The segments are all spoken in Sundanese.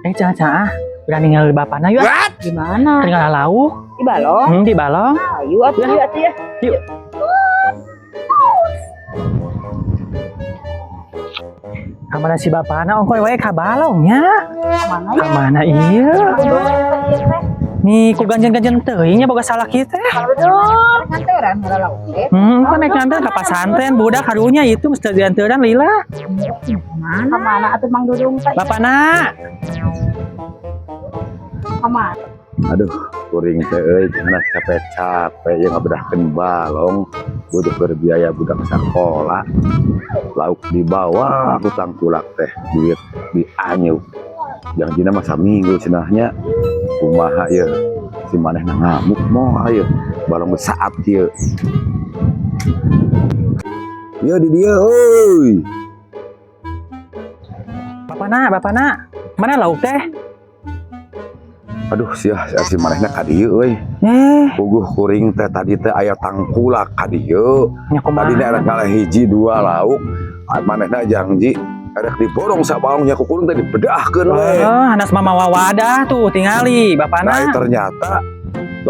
Eh, cenah cenah. Berani ngalih bapana yuk ah. Di mana? Tinggal lauk. Di balong. Di balong. Ayo atuh, yuk atuh ya. Yuk. Kamana si bapana ongkoy wae ka balongnya. Mana ya? Kamana ieu? Nih ku ganjen-ganjen teuing nya boga salah kita. Aduh, nganteran heula lauk teh. Kan naik nganter ka pasantren budak karunya itu mesti dianteran lila. Mana? Kamana atuh Mang Dudung teh? Bapana. Kamana? Aduh, kuring teh euy, jangan capek-capek ya ngabedahkeun balong, butuh berbiaya budak sekolah. Lauk dibawa ku tangkulak teh, duit dianyuk. Jangjina mah saminggu cenahnya. Kumaha ieu? Si manehna ngamuk moal ieu. Balong geus saat ieu. Ieu di dieu euy. Bapana, bapana. Mana lauk teh? Aduh, sia si manehna ka dieu euy. Eh, Puguh kuring teh tadi teh aya tangkulak ka dieu. Nya kumaha? Tadi ada kalah hiji dua lauk, manehna janji erek diborong sabalongnya ku kuring teh dibedahkeun we. Oh, hanas mama wawadah tuh tingali Nah, bapana. Ternyata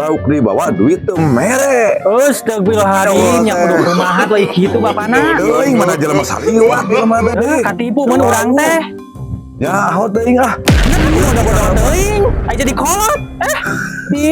lauk dibawa, duit teu mere. Astagfirullahaladzim, nya kudu kumaha tuh kitu bapana. Teuing mana jelema saliwat jelema teh. Eh, katipu mun urang teh. Ya, hot teuing ah. Udah bodoh teuing, aya jadi kolot. Eh, di.